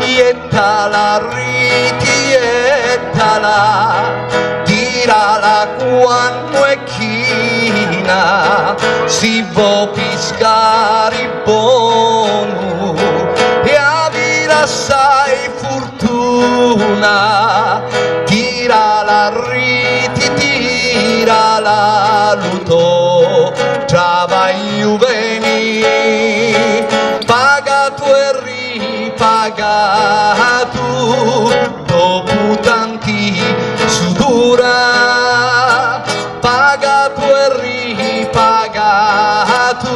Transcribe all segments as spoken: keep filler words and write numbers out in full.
Jettala a riti, jettala, tirala quannu è china, si vo piscari bonu e aviri assai furtuna, tirala a riti, tirala, lu to travagliu veni pagatu e ripagatu dopu tanti sudura, pagatu e ripagatu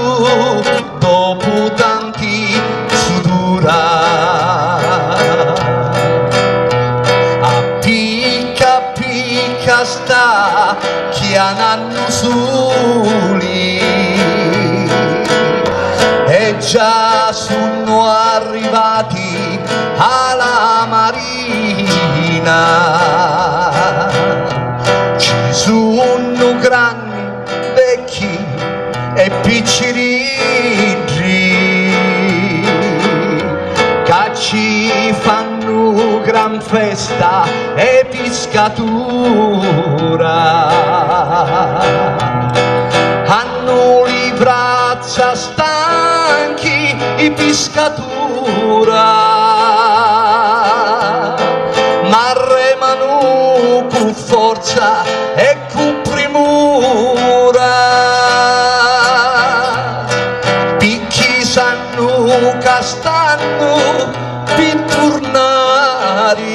dopu tanti sudura. A picca a picca sta chianannu suli e già sunnu arrivati a la marina. Ci sunnu granni, vecchi e picciriddi ca ci fannu gran festa e piscatura. Hannu li vrazza stanchi i piscatura, ma remanu cu forza e cu primura, picchì sannu ca stannu pi turnari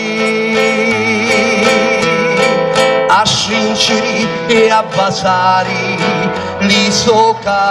a strinciri e a vasari li so cari.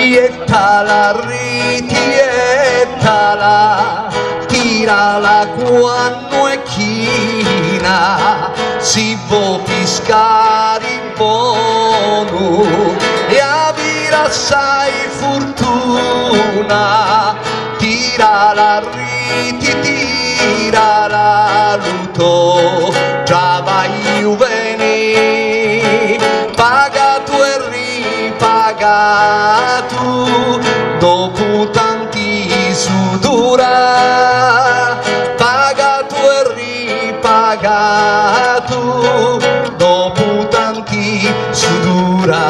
Jettala a riti, jettala, tirala quannu è china, si vo piscari bonu e aviri assai furtuna, tirala a riti, tirala, lu to travagliu veni pagatu e ripagatu dopu tanti sudura, pagatu e ripagatu dopu tanti sudura.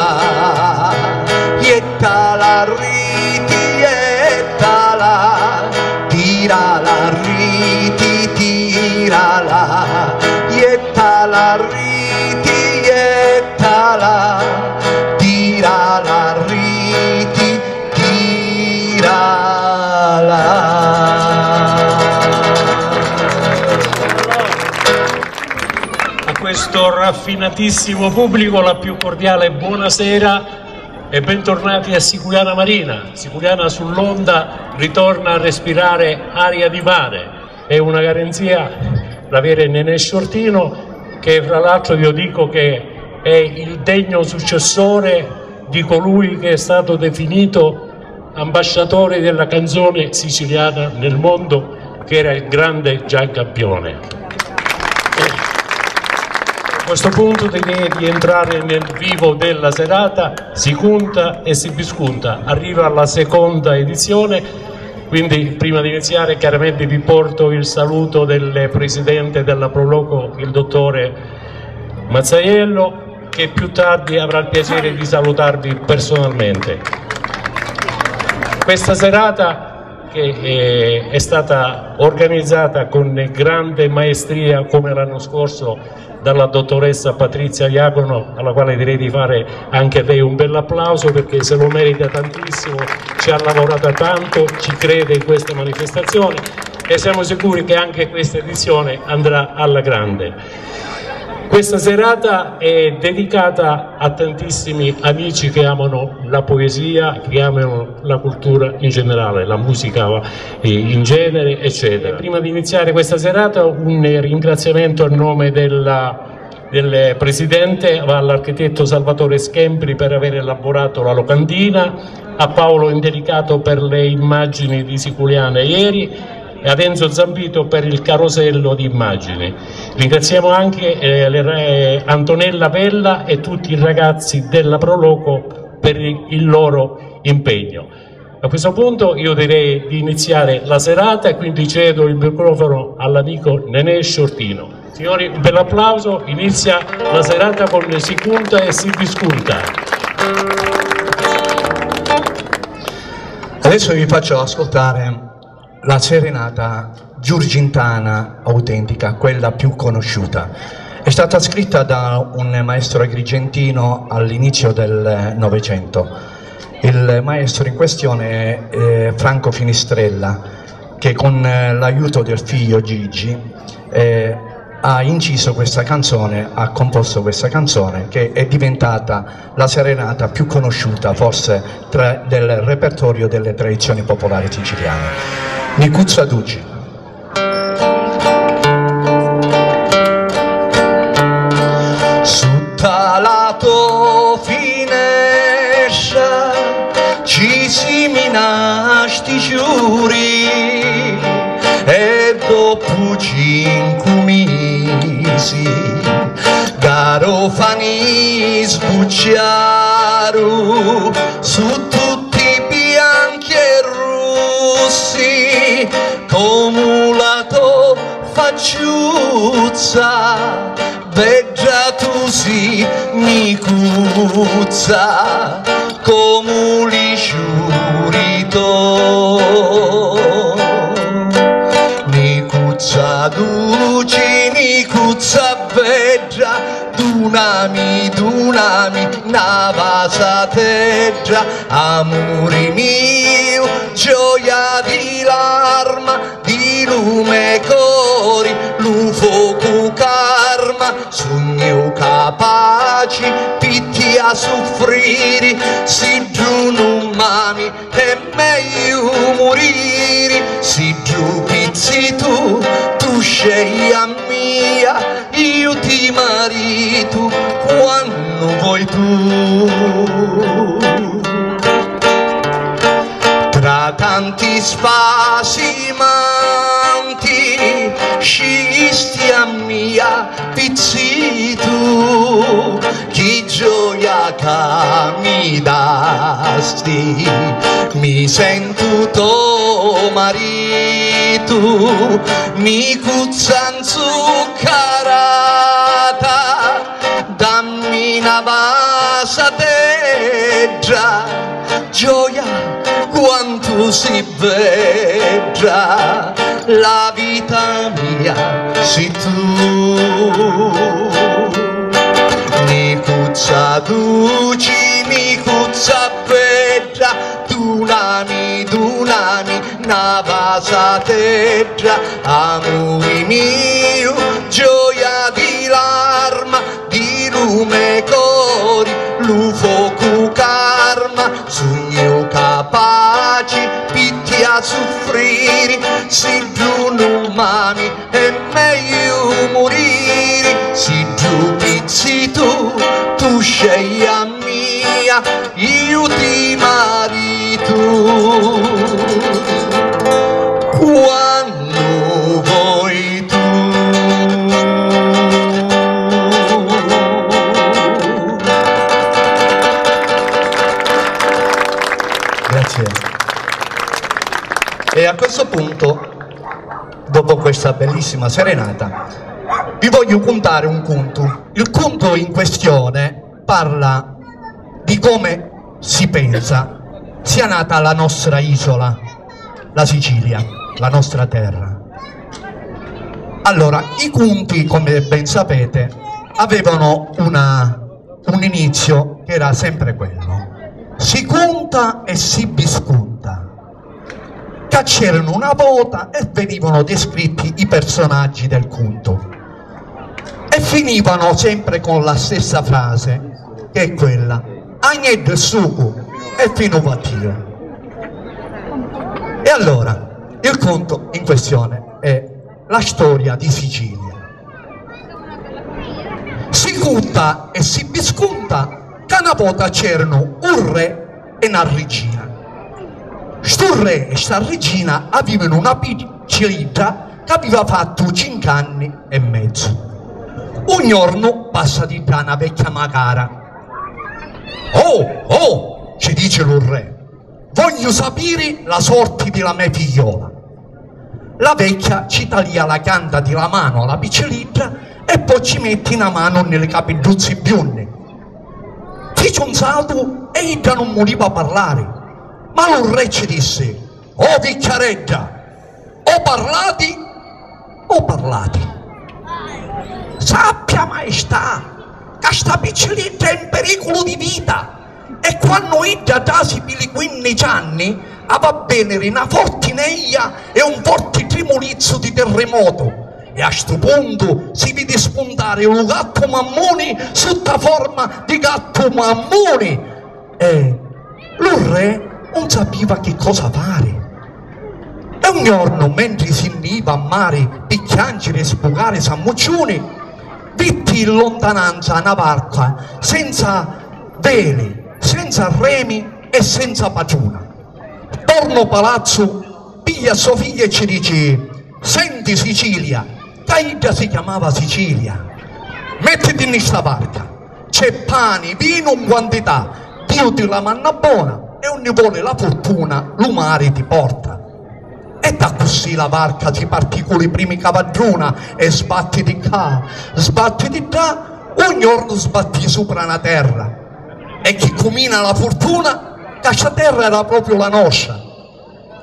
Jettala a riti, jettala, tirala a riti, tirala, jettala a riti, jettala, tirala a riti, tirala. A questo raffinatissimo pubblico la più cordiale buonasera e bentornati a Siculiana Marina. Siculiana sull'onda ritorna a respirare aria di mare. È una garanzia l'avere Nenè Sciortino, che fra l'altro io dico che è il degno successore di colui che è stato definito ambasciatore della canzone siciliana nel mondo, che era il grande Gian Campione. A questo punto direi di entrare nel vivo della serata, si conta e si bisconta. Arriva la seconda edizione, quindi prima di iniziare chiaramente vi porto il saluto del presidente della Pro Loco, il dottore Mazzaiello, che più tardi avrà il piacere di salutarvi personalmente. Questa serata, che, eh, è stata organizzata con grande maestria, come l'anno scorso, dalla dottoressa Patrizia Iacono, alla quale direi di fare anche a lei un bel applauso, perché se lo merita tantissimo, ci ha lavorato tanto, ci crede in questa manifestazione e siamo sicuri che anche questa edizione andrà alla grande. Questa serata è dedicata a tantissimi amici che amano la poesia, che amano la cultura in generale, la musica, eh, in genere, eccetera. Prima di iniziare questa serata, un ringraziamento a nome della, del presidente va all'architetto Salvatore Schembri per aver elaborato la locandina, a Paolo Indelicato per le immagini di Siculiana ieri e ad Enzo Zambito per il carosello di immagini. Ringraziamo anche, eh, le re-, Antonella Vella e tutti i ragazzi della Pro Loco per il loro impegno. A questo punto io direi di iniziare la serata e quindi cedo il microfono all'amico Nenè Sciortino. Signori, un bel applauso, inizia la serata con Si cunta e si discunta. Adesso vi faccio ascoltare la serenata giurgintana autentica, quella più conosciuta. È stata scritta da un maestro agrigentino all'inizio del Novecento. Il maestro in questione è eh, Franco Finistrella, che con eh, l'aiuto del figlio Gigi eh, ha inciso questa canzone, ha composto questa canzone che è diventata la serenata più conosciuta forse tra, del repertorio delle tradizioni popolari siciliane. Nicuzza Duci. Sutta la to finestra ci siminasti ciuri e dopu cincu misi garofani sbucciaru su tutti bianchi e russi comu la to facciuzza, bedda tu si nicuzza comu li ciuri to. Nicuzza duci, nicuzza bedda, dunami, dunami na vasa tedda, amuri miu, gioia di l'arma, di lu me cori lu focu carma, sugnu capaci pi tia suffriri, siddu nun m'ami è megliu muriri, siddu pizzi tu, tu scegli a mia, iu ti maritu quannu voi tu. Tra tanti spasimanti sciglisti a mia pizzitu, chi gioia ca mi dasti, mi sentu to maritu, nicuzza nzuccarata, dammi na vasa tedda, gioia quantu si bedda, la vita mia si tu. Nicuzza duci, nicuzza bedda, dunami, dunami na vasa tedda, amuri miu, gioia di l'arma, di lu me cori lu focu carma, sugnu capaci pi tia suffriri, siddu nun m'ami è megliu muriri, siddu pizzi tu, tu scegli a mia, iu ti maritu quannu voi tu. Grazie. E a questo punto, dopo questa bellissima serenata, vi voglio contare un conto. Il conto in questione parla di come si pensa sia nata la nostra isola, la Sicilia, la nostra terra. Allora, i conti, come ben sapete, avevano una, un inizio che era sempre quello. Si conta e si bisconta. Ca c'erano una vota e venivano descritti i personaggi del conto e finivano sempre con la stessa frase, che è quella: agneddu e sucu e finu vattiru. E allora il conto in questione è la storia di Sicilia. Si cunta e si biscunta ca na vota c'eranu un re e na riggina. Stu re e sta riggina avivanu na picciridda ca aviva fattu cincu anni e mezzu. Un jornu passa di ddà na vecchia macara Oh, oh, ci dici lu re, vogliu sapiri la sorti di la me figliola. La vecchia ci talia la chianta di la manu a la piccilidda e po ci metti na manu nni li capidduzzi biunni. Fici un saltu e idda nun muliva parlari, ma lu re ci dissi: "Oh vicchiaredda, o parlati o parlati. Sappia, maestà, ca sta piccilidda è in periculu di vita e quannu idda trasi pi li quinnici anni ava a veniri na forti neglia e un forti trimulizzu di terremotu e a stu puntu si vidi spuntari lu gattu mammuni sutta forma di gattu mammuni." E lu re un sapiva chi cosa fari. E un jornu, mentri si nni iva a mari pi chianciri e spucari sammucciuni, vitti in lontananza na varca senza veli, senza remi e senza patruna. Torna o palazzu, piglia a so figlia e ci dici: "Senti, Sicilia", ca idda si chiamava Sicilia, "mettiti nni sta varca, c'è pani, vinu in quantità, Diu ti la manna bona e unni voli la furtuna lu mari ti porta." E d'accussì la varca si parti cu li primi cavaddruna e sbatti di ccà, sbatti di ddà, un jornu sbattì supra na terra. E chi cumina la furtuna, ca sta terra era propriu la nostra.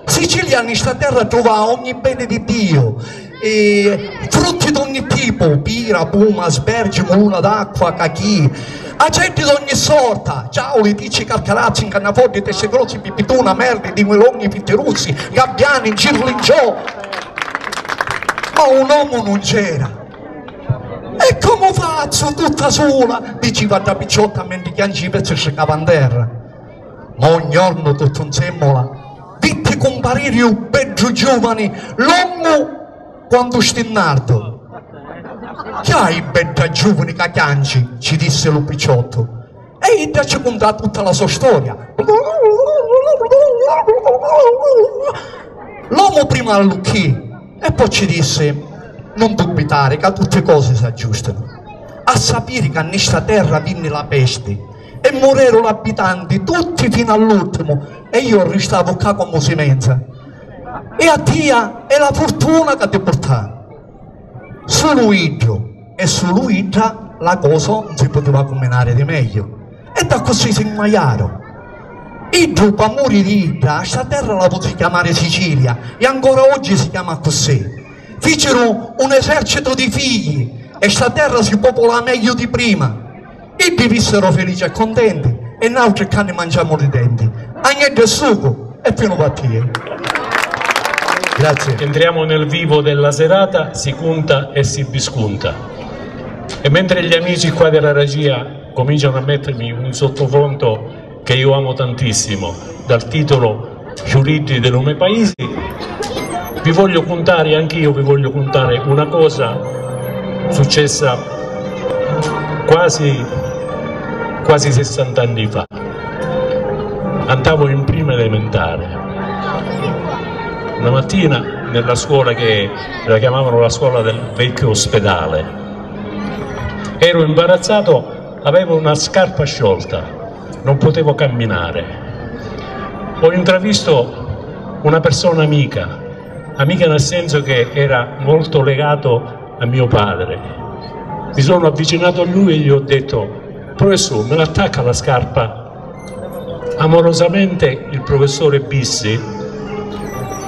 Sicilia nni sta terra truvà ogni beni di Diu, e frutti d'ogni tipu, pira, puma, sbergi, muluna d'acqua, cachì, aceddi d'ogni sorta, ciauli, picci, carcarazzi, ncannafoddi, testi grossi, pipituna, merli, dingui longhi, fitti russi, gabbiani, ncirlingiò. Ma un omu nun c'era. "E comu fazzu tutta sula?" diciva dda picciotta mentri chianciva e si stricava 'n terra. Ma un jornu tuttu 'nsemmula vitti cumpariri un beddu giuvani longu quantu stinnardu. "Chi hai, bedda giuvani, ca chianci?" ci dissi lu picciottu. E idda ci cuntà tutta la so storia. L'omu prima allucchì e po ci dissi: "Nun dubitari ca tutti cosi s'aggiustanu. A sapiri ca nni sta terra vinni la pesti e mureru l'abitanti tutti finu all'ultimu e io ristavu ccà comu simenza. E a tia è la furtuna ca ti purtà." Sulu iddu e sulu idda la cosa 'un si putiva cumbinari di megghiu. E d'accussì si 'nmaiaru. Iddu, p'amuri di idda, a sta terra la vusi chiamari Sicilia e ancora oggi si chiama accussì. Ficiru un esercitu di figli e sta terra si popolà megghiu di prima. Iddi vissiru felici e contenti e nautri ccà ni manciamu li denti. Agneddu e sucu e finu battii. Grazie. Entriamo nel vivo della serata, si cunta e si biscunta. E mentre gli amici qua della regia cominciano a mettermi un sottofondo che io amo tantissimo, dal titolo Ciuriddi de lu me paisi, vi voglio contare, anch'io vi voglio contare una cosa successa quasi, quasi sessanta anni fa. Andavo in prima elementare. Una mattina nella scuola che la chiamavano la scuola del vecchio ospedale, ero imbarazzato, avevo una scarpa sciolta, non potevo camminare. Ho intravisto una persona amica, amica nel senso che era molto legato a mio padre. Mi sono avvicinato a lui e gli ho detto: "Professore, me l'attacca la scarpa?" Amorosamente il professore Bissi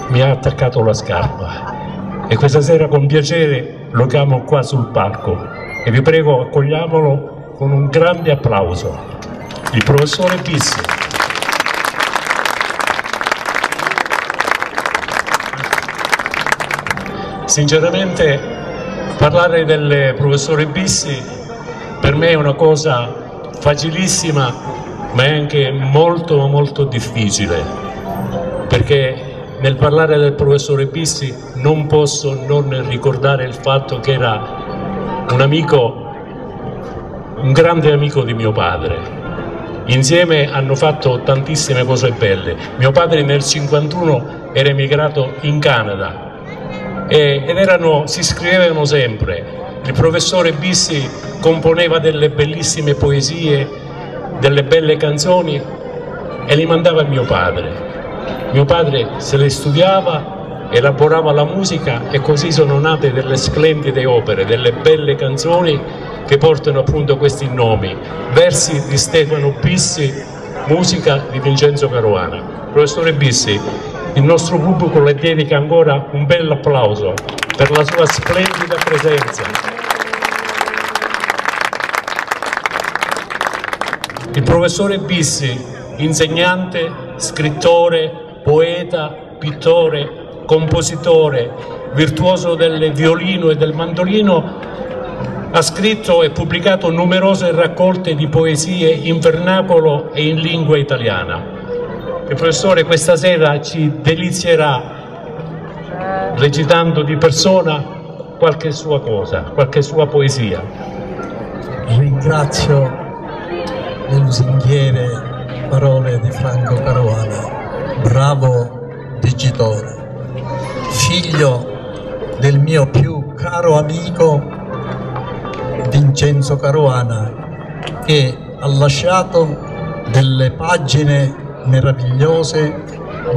mi ha attaccato la scarpa e questa sera con piacere lo chiamo qua sul palco e vi prego, accogliamolo con un grande applauso. Il professore Bissi. Sinceramente, parlare del professore Bissi per me è una cosa facilissima, ma è anche molto, molto difficile, perché nel parlare del professore Bissi non posso non ricordare il fatto che era un amico, un grande amico di mio padre. Insieme hanno fatto tantissime cose belle. Mio padre nel cinquantuno era emigrato in Canada e, ed erano, si scrivevano sempre. Il professore Bissi componeva delle bellissime poesie delle belle canzoni e li mandava a mio padre. Mio padre se le studiava, elaborava la musica e così sono nate delle splendide opere, delle belle canzoni che portano appunto questi nomi. Versi di Stefano Bissi, musica di Vincenzo Caruana. Professore Bissi, il nostro pubblico le dedica ancora un bel applauso per la sua splendida presenza. Il professore Bissi, insegnante, scrittore, poeta, pittore, compositore, virtuoso del violino e del mandolino, ha scritto e pubblicato numerose raccolte di poesie in vernacolo e in lingua italiana. Il professore questa sera ci delizierà recitando di persona qualche sua cosa, qualche sua poesia. Ringrazio le lusinghiere parole di Franco Caruana, bravo dicitore, figlio del mio più caro amico Vincenzo Caruana, che ha lasciato delle pagine meravigliose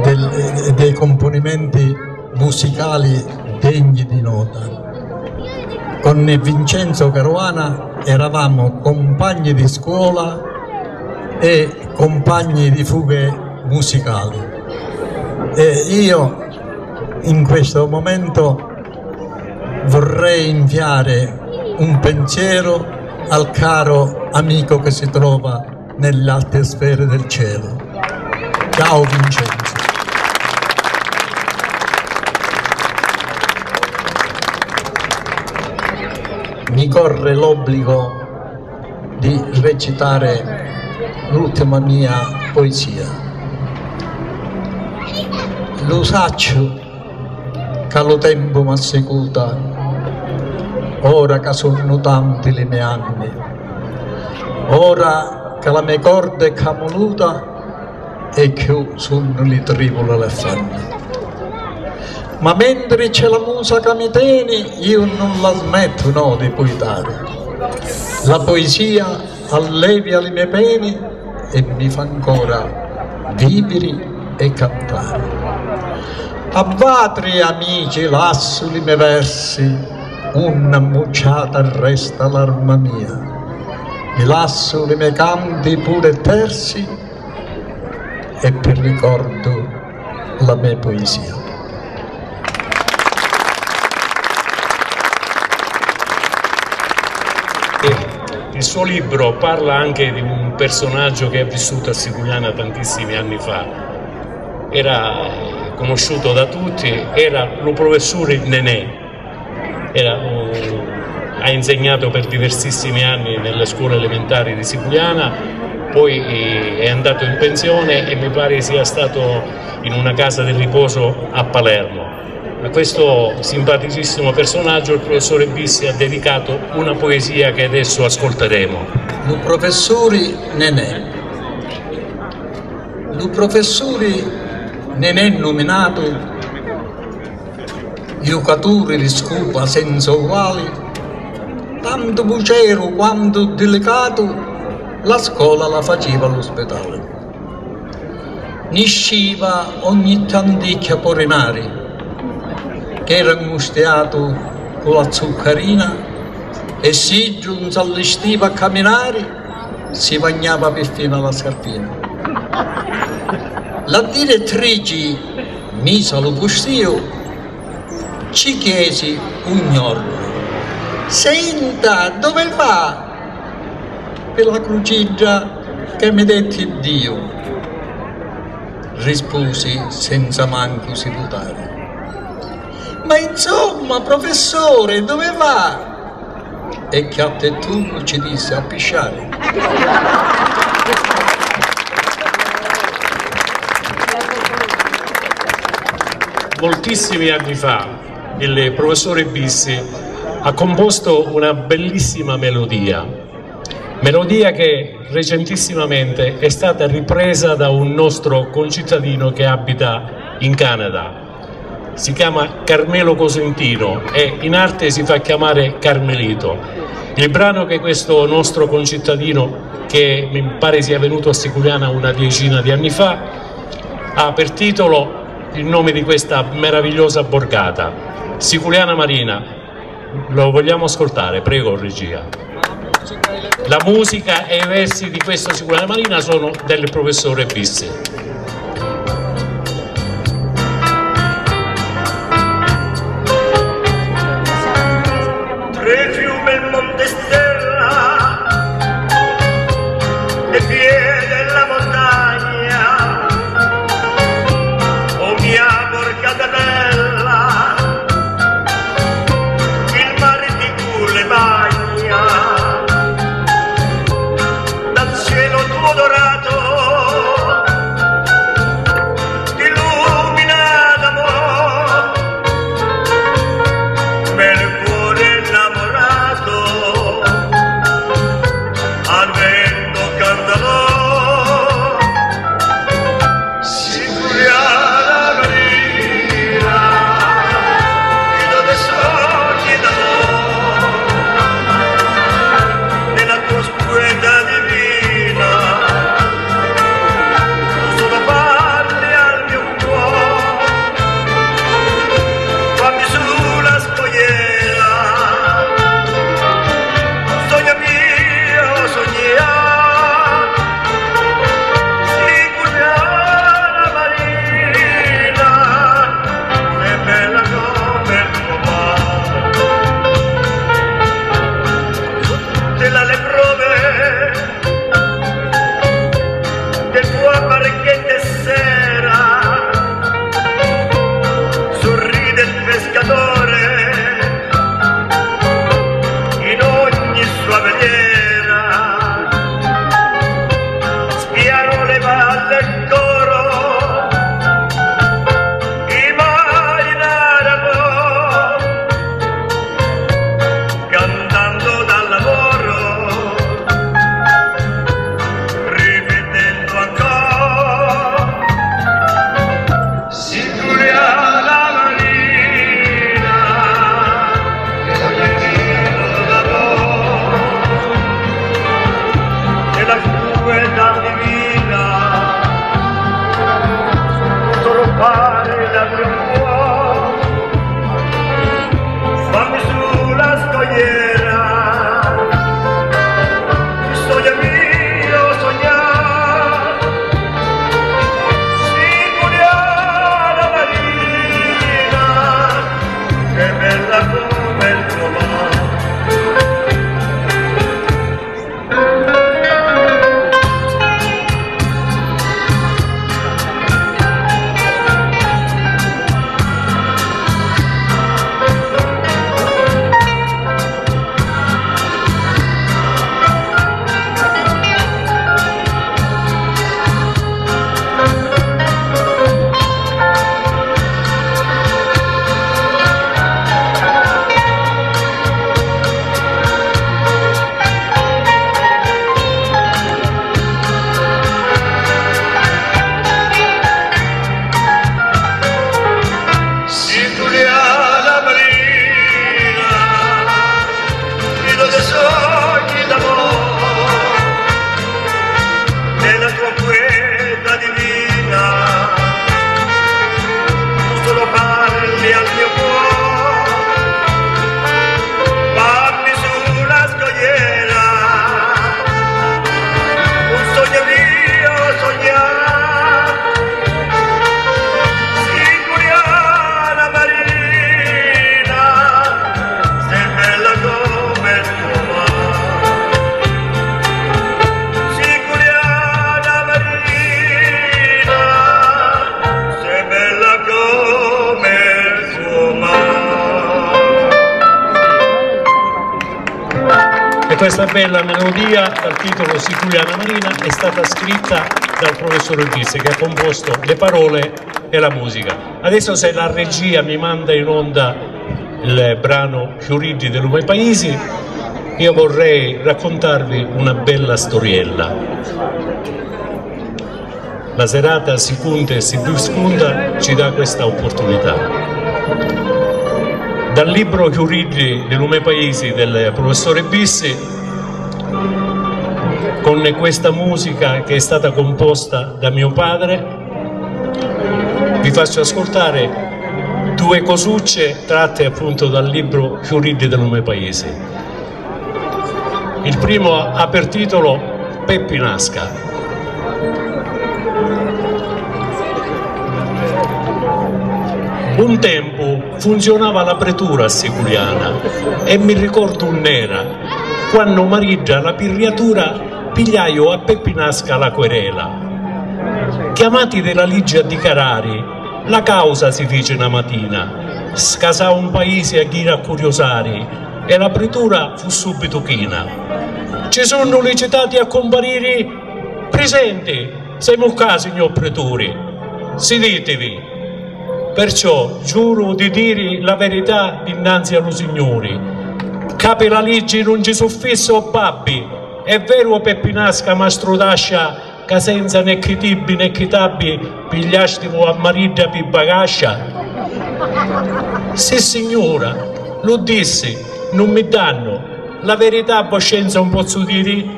del- dei componimenti musicali degni di nota. Con Vincenzo Caruana eravamo compagni di scuola e compagni di fughe musicali. E io in questo momento vorrei inviare un pensiero al caro amico che si trova nelle alte sfere del cielo. Ciao Vincenzo. Mi corre l'obbligo di recitare l'ultima mia poesia. Lu sacciu ca lu tempu m'assicuta, ora ca sunnu tanti li me anni, ora ca la me corda è camuluta e cchiù sunnu li tribuli e l'affanni. Ma mentri c'è la musa ca mi teni, iu nun la smettu, no, di puitari. La poesia allevia li me peni e mi fa ancora viviri e cantari. A vatri, amici, lassu li me versi, unni ammucciata resta l'arma mia. Vi lassu li me canti pure tersi e pi ricordu la me poesia. Il suo libro parla anche di un personaggio che è vissuto a Siculiana tantissimi anni fa. Era conosciuto da tutti, era lu professuri Nenè. Era un- ha insegnato per diversissimi anni nelle scuole elementari di Siculiana, poi eh, è andato in pensione e mi pare sia stato in una casa di riposo a Palermo. A questo simpaticissimo personaggio il professore Bissi ha dedicato una poesia che adesso ascolteremo. Lu professuri Nenè. Lu professuri Nenè numinatu, jucaturi di scupa senza uguali, tantu buceru quantu dilicatu, la scola la faciva a l'uspitali. Nisciva ogni tanticchia p'urinari, ch'era angustiatu cu la zuccarina, e siddu 'un s'allistiva a caminari, si vagnava piffinu a la scarpina. La direttrici, misa a lu pustiu, ci chiesi un jornu: "Senta, dove va?" "Pi la crucidda ca mi detti Diu", rispusi senza mancu sidutari. "Ma insomma, professore, dove va?" E chiattu e tunnu ci dissi: "A pisciari." Moltissimi anni fa il professore Bissi ha composto una bellissima melodia, melodia che recentissimamente è stata ripresa da un nostro concittadino che abita in Canada. Si chiama Carmelo Cosentino e in arte si fa chiamare Carmelito. Il brano che questo nostro concittadino, che mi pare sia venuto a Siculiana una decina di anni fa, ha per titolo il nome di questa meravigliosa borgata, Siculiana Marina. Lo vogliamo ascoltare, prego, regia. La musica e i versi di questo Siculiana Marina sono del professore Bisse. Tre fiume, il monte Stella, le pie della montagna, o mia borgata bella, il mare di cu le bagna, dal cielo tuo dorato, illuminata mo, bel cuore innamorato, al vento cantalo. Siculiana Marina, nido de sogni d'amor, nella tua spueta divina, tu solo parli al mio cuor, fammi su la scogliera, sogna mio, sogna. Siculiana Marina, è bella come il tuo mare. Tutte la, le prove del tuo amare che tessera, sorride il pescatore in ogni sua veliera. Spiano le valle e il coro, i marinari a coro, cantando dal lavoro, ripetendo ancora. Siculiana Marina, che voglio dire d'amor, della spueta divina, solo fare la mia cuor, fammi su la scogliera, sogna mio, sogna. Siculiana Marina, che bella come il tuo mare. Siculiana Marina, nido de sogni d'amor, nella tua pueta divina, tu solo parli al mio cuor, parli sulla scogliera, un sogno mio sognare. Siculiana Marina, sei bella come il tuo mare. Siculiana Marina, sei bella come il tuo mare. E questa bella melodia dal titolo Siculiana Marina è stata scritta dal professor Bisse, che ha composto le parole e la musica. Adesso, se la regia mi manda in onda il brano Chiuriddi de lu me paisi, io vorrei raccontarvi una bella storiella. La serata si cunta e si discunta ci dà questa opportunità. Dal libro Chiuriddi di lu me paisi del professore Bissi, con questa musica che è stata composta da mio padre, vi faccio ascoltare due cosucce tratte appunto dal libro Chiuriddi di lu me paisi. Il primo ha per titolo Peppi Nasca. Un tempu funzionava la pretura a Siculiana e mi ricordu unn'era, quannu Maridda la pirriatura pigliaiu a Peppi Nasca la querela. Chiamati di la liggi a dicarari, la causa si fici na matina, scasau un paisi a ghiri a curiosari e la pretura fu subitu china. Ci sunnu li citati a cumpariri? Prisenti! Semu ccà, signor Preturi, siditivi. Perciò giuru di diri la verità dinanzi a lu Signuri. Capi la liggi nun ci su fissi o babbi. È veru o Peppi Nasca, mastru d'ascia, ca senza né chi tibbi né chi tabbi pigliastivu a Maridda pi bagascia? Sissignura, lu dissi, nun mi dannu. La verità a voscenza un pozzu diri?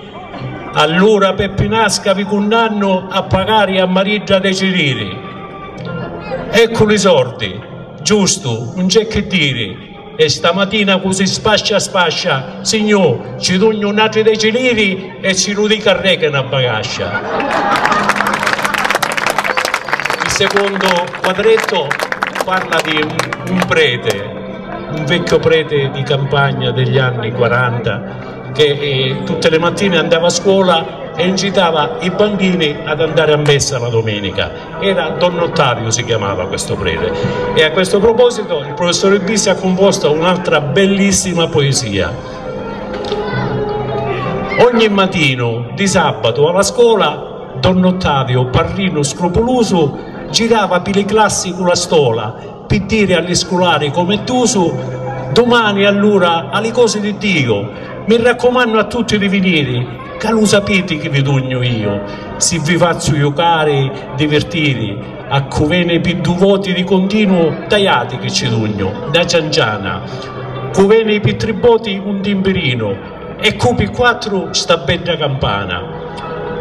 Allura Peppi Nasca vi cunnannu a pagari a Maridda de ciriri. Eccu li sordi, giustu, un c'è chi diri. E stamatina cu si spascia spascia, signò, ci dugnu n'atri deci liri e ci lu dicu arreca na bagascia. Il secondo quadretto parla di un, un prete, un vecchio prete di campagna degli anni quaranta, che eh, tutte le mattine andava a scuola e incitava i bambini ad andare a messa la domenica. Era Don Ottavio, si chiamava questo prete. E a questo proposito il professore Bissi ha composto un'altra bellissima poesia. Ogni matino di sabato alla scuola Don Ottavio, parrinu scrupulusu, girava pi li classi cu la stola pi diri a li sculari com'è d'usu: dumani allura a li cosi di Diu, mi raccumannu a tutti di viniri, ca lu sapiti chi vi dugnu iu, si vi fazzu jucari, divirtiri, a cu veni pi du voti di continuu, tajati chi ci dugnu, na cianciana, cu veni pi tri boti un timpirinu, e cu pi quattru sta bedda campana.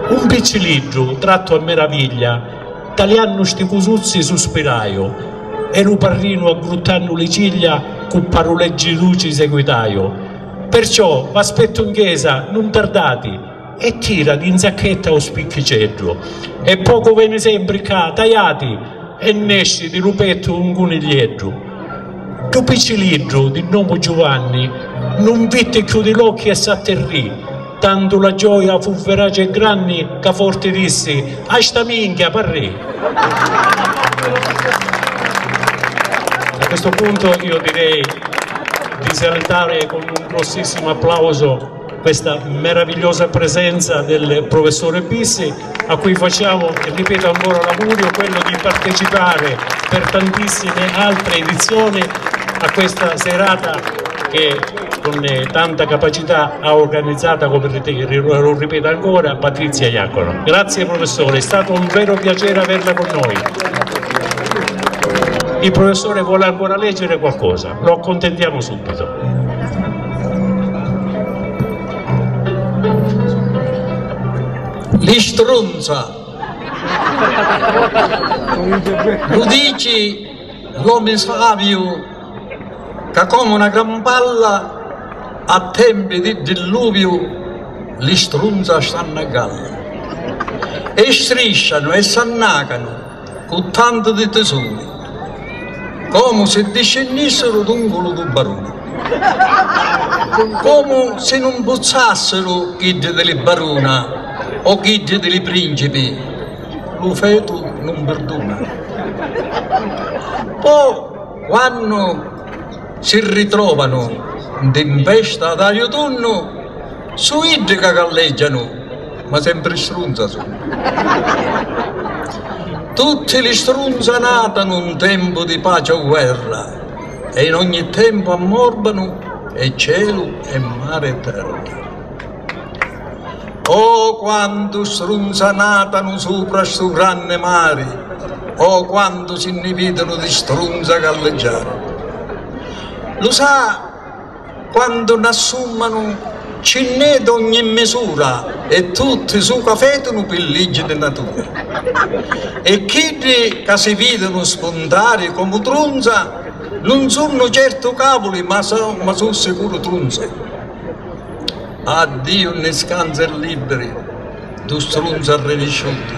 Un picciliddu, trattu a meraviglia, taliannu sti cusuzzi suspiraiu, e lu parrinu aggruttannu li ciglia cu paruleggi duci seguitaiu: Perciò v'aspettu 'n chesa, nun tardati! E tira di 'n sacchetta u spicchiceddu, e po' cu veni sempri ccà, tajati, e nesci di lu pettu un cuniglieddu. Ddu picciliddu di nomu Giuvanni nun vitti cchiù di l'occhi e s'atterrì, tantu la gioia fu veraci e granni ca forti dissi: A sta minchia, parrì! A questo punto io direi di salutare con un grossissimo applauso questa meravigliosa presenza del professore Bissi, a cui facciamo, ripeto ancora, l'augurio, quello di partecipare per tantissime altre edizioni a questa serata che con eh, tanta capacità ha organizzata, come rite- lo ripeto ancora, Patrizia Iacono. Grazie professore, è stato un vero piacere averla con noi. Il professore vuole ancora leggere qualcosa, lo accontentiamo subito. Li strunza. Lu dici l'omi saviu ca comu na gran palla a tempi di dilluviu li strunza stannu a galla e striscianu e s'annacanu cu tantu di tisuri, comu si discinnissiru d'un culu du baruni, comu si nun puzzassiru chiddi di li baruna o chiddi di li principi, lu fetu nun pirduna. Po, quannu si ritrovanu 'n timpesta d'aiutunnu, su iddi ca galleggianu, ma sempri strunza sunnu. Tutti li strunza natanu 'n tempu di paci o guerra, e in ogni tempu ammorbanu e celu e mari e terra. Oh, quantu strunza natanu supra stu granni mari! Oh, quantu si nni vidinu di strunza galleggiari! Lu sa quantu n'assummanu, ci nn'è d'ogni misura e tutti suca fetunu pi liggi di natura. E chiddi ca si vidunu spuntari comu trunza nun sunnu certu cavuli ma su, ma su sicuru trunza. A Diu nni scanza e libiri du strunzu arrinisciutu.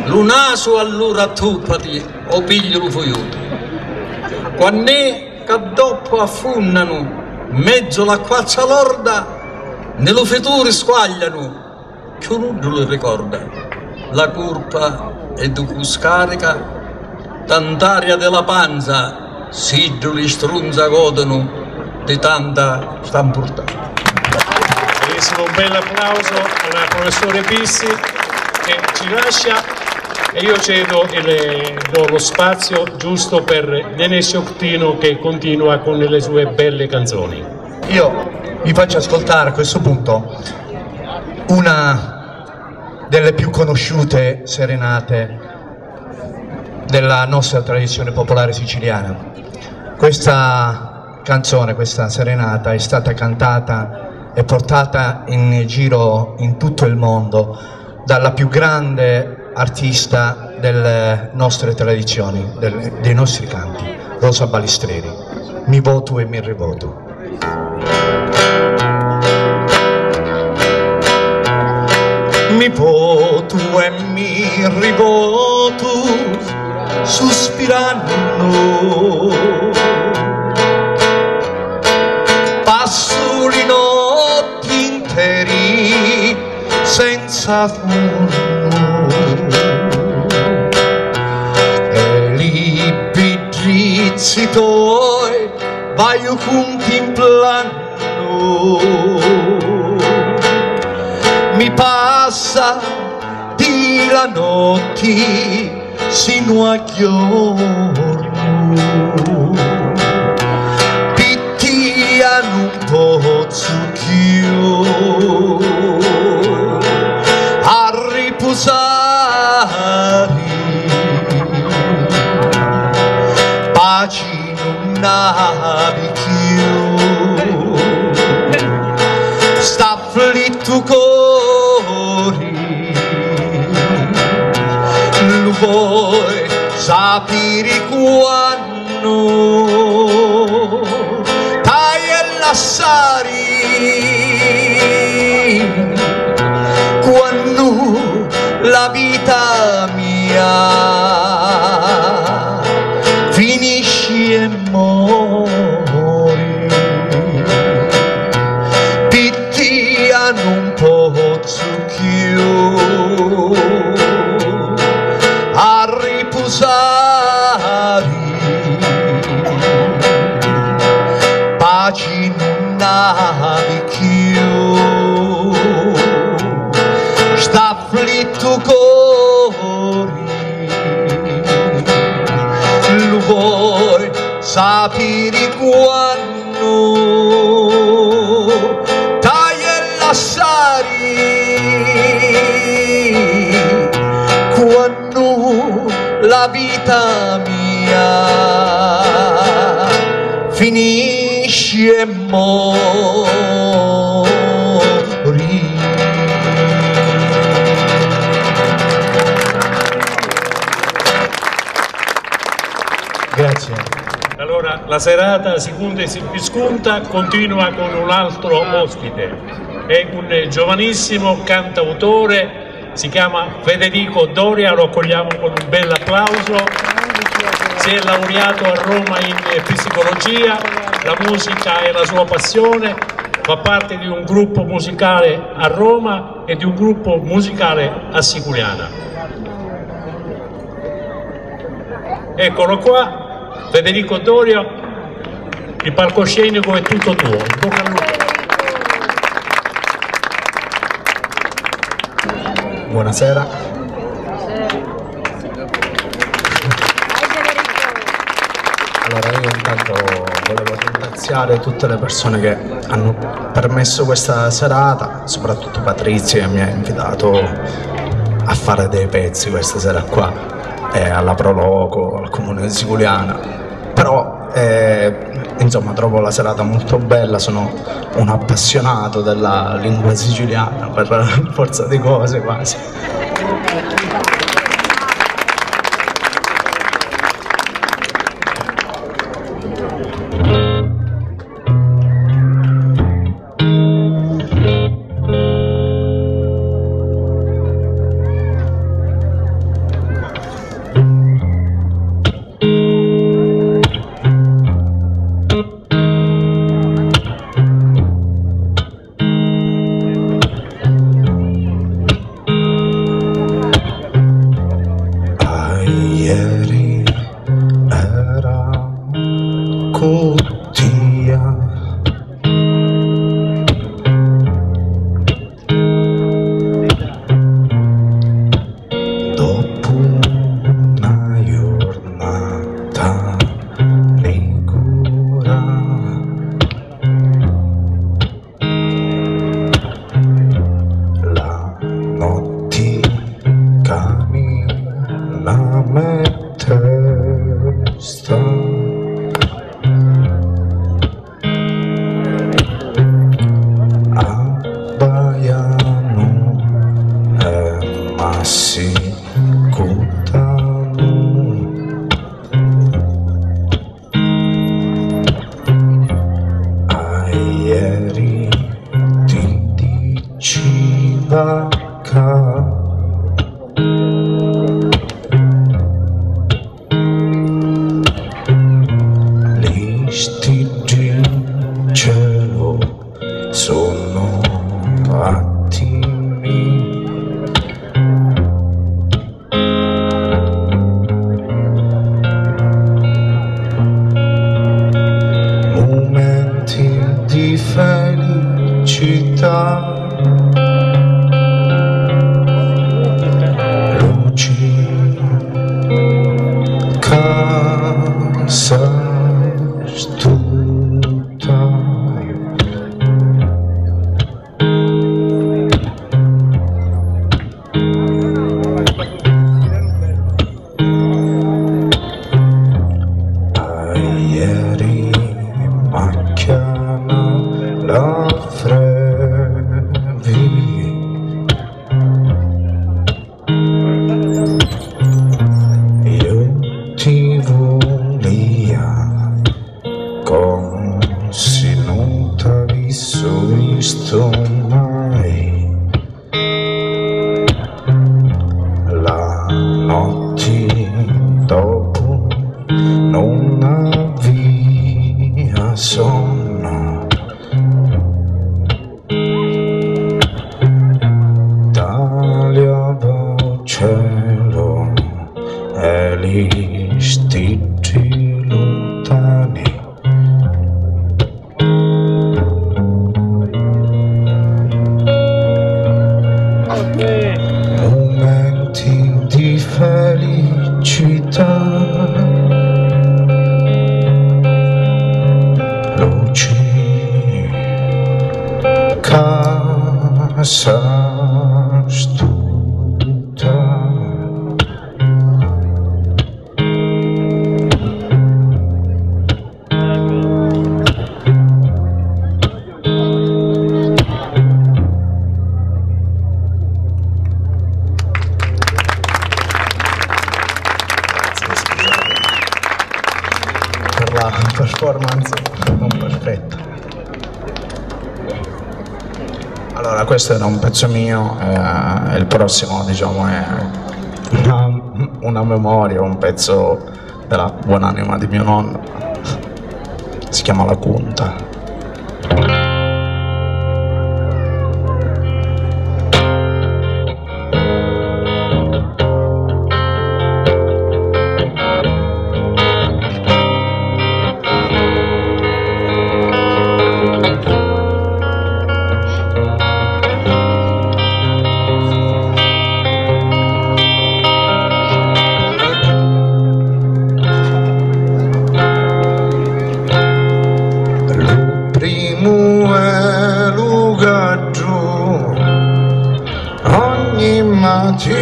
Lu nasu allura attuppati o pigli lu fuiutu. Quann'è ca doppu affunnanu mezzu l'acquazza lorda, ni lu fituri squaglianu, cchiù nuddu li ricorda. La curpa è di cu scarica tant'aria di la panza, siddu li strunza godunu di tanta stampurtata. Benissimo, un bel applauso al professore Pissi che ci lascia e io cedo il, do lo spazio giusto per Nene Sioctino che continua con le sue belle canzoni. Io vi faccio ascoltare a questo punto una delle più conosciute serenate della nostra tradizione popolare siciliana. Questa canzone, questa serenata è stata cantata e portata in giro in tutto il mondo dalla più grande artista delle nostre tradizioni, del- dei nostri canti, Rosa Balistreri. Mi votu e mi rivotu. Mi votu e mi rivotu suspirannu. Passu li notti interi senza sunnu e li biddizzi toi vaiu cuntimplannu. Mi passa di la notti sinu a jornu, pi tia nun pozzu cchiù arripusari, paci nun havi cchiù. St'afflittu cori lu voi sapiri quannu t'hai e lassari, quannu la vita mia finisci e mori, pi tia nun pozzu cchiù arripusari, paci nun havi cchiù. St'afflittu cori lu voi sapiri quannu t'hai e lassari, quannu la vita mia finisci e mori. Grazie. Allora, la serata, sicondo si viscunta, continua con un altro ospite. È un giovanissimo cantautore, si chiama Federico Doria, lo accogliamo con un bel applauso. Si è laureato a Roma in psicologia, la musica è la sua passione, fa parte di un gruppo musicale a Roma e di un gruppo musicale a Siculiana. Eccolo qua, Federico Doria, il palcoscenico è tutto tuo. In bocca al lupo. Buonasera. Allora, io intanto volevo ringraziare tutte le persone che hanno permesso questa serata, soprattutto Patrizio che mi ha invitato a fare dei pezzi questa sera qua, e alla Pro Loco, al comune di Siculiana. Però eh, Insomma, trovo la serata molto bella, sono un appassionato della lingua siciliana, per forza di cose quasi. Aieri era cu tia. Dopu na jurnata nicura, la notti camina me testa. Abbaianu e m'assicutanu. Aieri ti diciva ca li stiddi in celu sunnu attimi. Mumenti di felicità, luci ca s'astuta. Aieri m'acchiana la frevi. Iu ti vulia comu si nun t'avissu vistu mai. La notti dopu nun avia sonnu. Taliava u celu e li stiddi luntani. Mumenti di felicità, luci ca s'astuta. Grazie, scusate, per la performance non perfetta. Allora, questo era un pezzo mio, eh, il prossimo, diciamo, è una, una memoria, un pezzo della buonanima di mio nonno. Si chiama La Cunta. Lu primu è lu gaddu. Ogni matina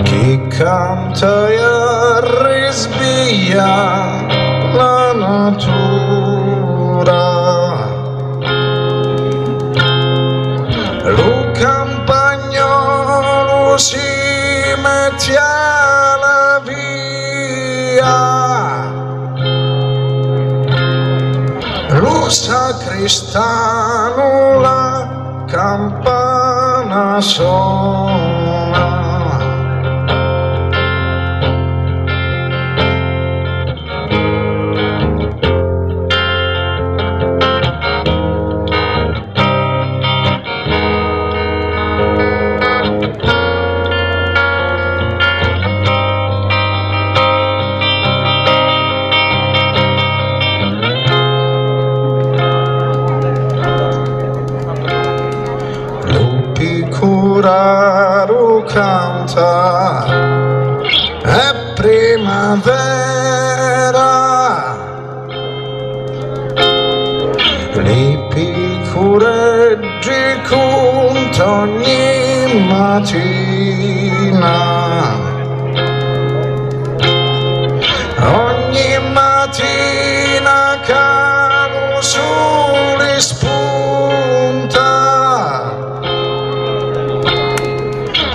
chi canta e la natura. Lu campagnolu si metti a la via, lu sacristanu la campana sona. Lu picuraru canta, è primavera. Li picureddi cunta ogni matina, ogni matina ca lu suli spunta,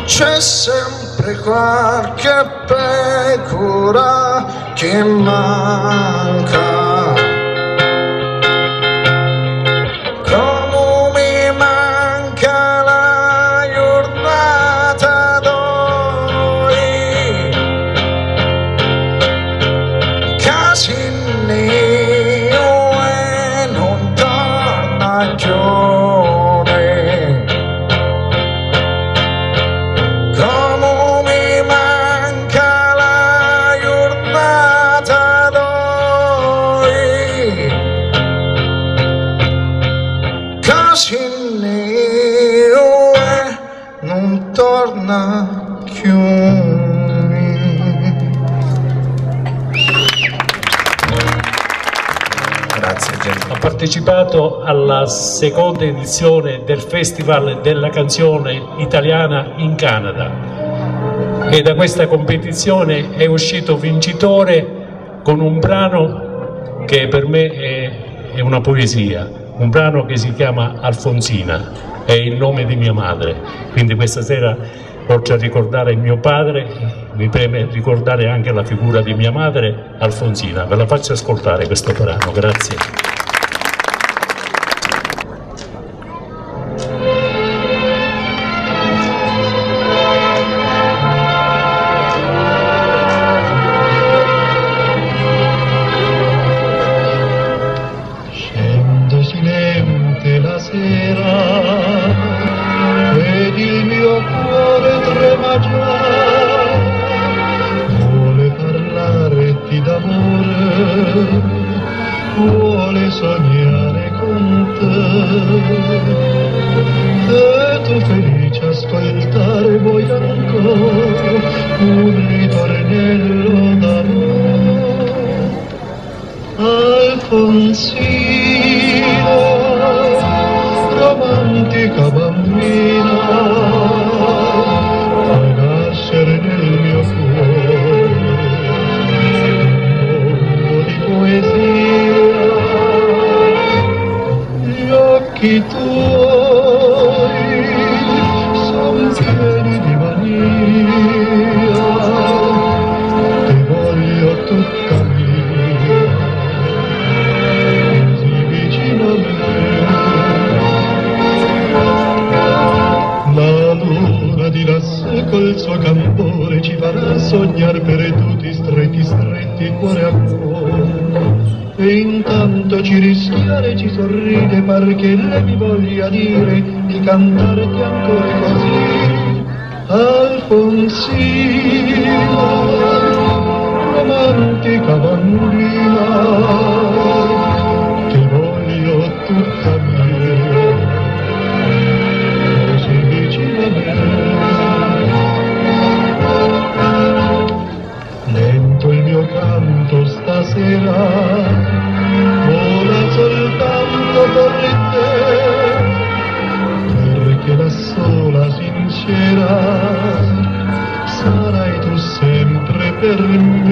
c'è sempre qualche pecura chi manca, comu mi manca la jurnata d'oi, ca si nni jù e nun torna cchiù. Comu mi manca la jurnata d'oi, ca si nni jù e nun torna cchiù. Grazie, gente. Ho partecipato alla seconda edizione del Festival della canzone italiana in Canada e da questa competizione è uscito vincitore con un brano che per me è, è una poesia, un brano che si chiama Alfonsina, è il nome di mia madre. Quindi questa sera, oltre a ricordare mio padre, mi preme ricordare anche la figura di mia madre, Alfonsina. Ve la faccio ascoltare questo brano, grazie. Scende silente la sera ed il mio cuore trema già, vuole parlare ti d'amore, vuole sognare con te. E tu felice ascoltare vuoi ancora un ritornello d'amore. Alfonsina, romantica bambina, fai nascere nel mio cuore un mondo di poesia. Gli occhi tuoi son pieni di mania, ti voglio tutta mia, così vicino a me. La luna di lassù col suo candore ci farà sognar perduti, stretti, stretti, cuore a cuore. E intanto ci rischiare ci sorride, par che lei mi voglia dire di cantarti ancora così. Alfonsina, romantica bambina, ti voglio tutta mia, così vicina a me. Lento il mio canto stasera vola soltanto per te, perché la sola sincera sarai tu sempre per me.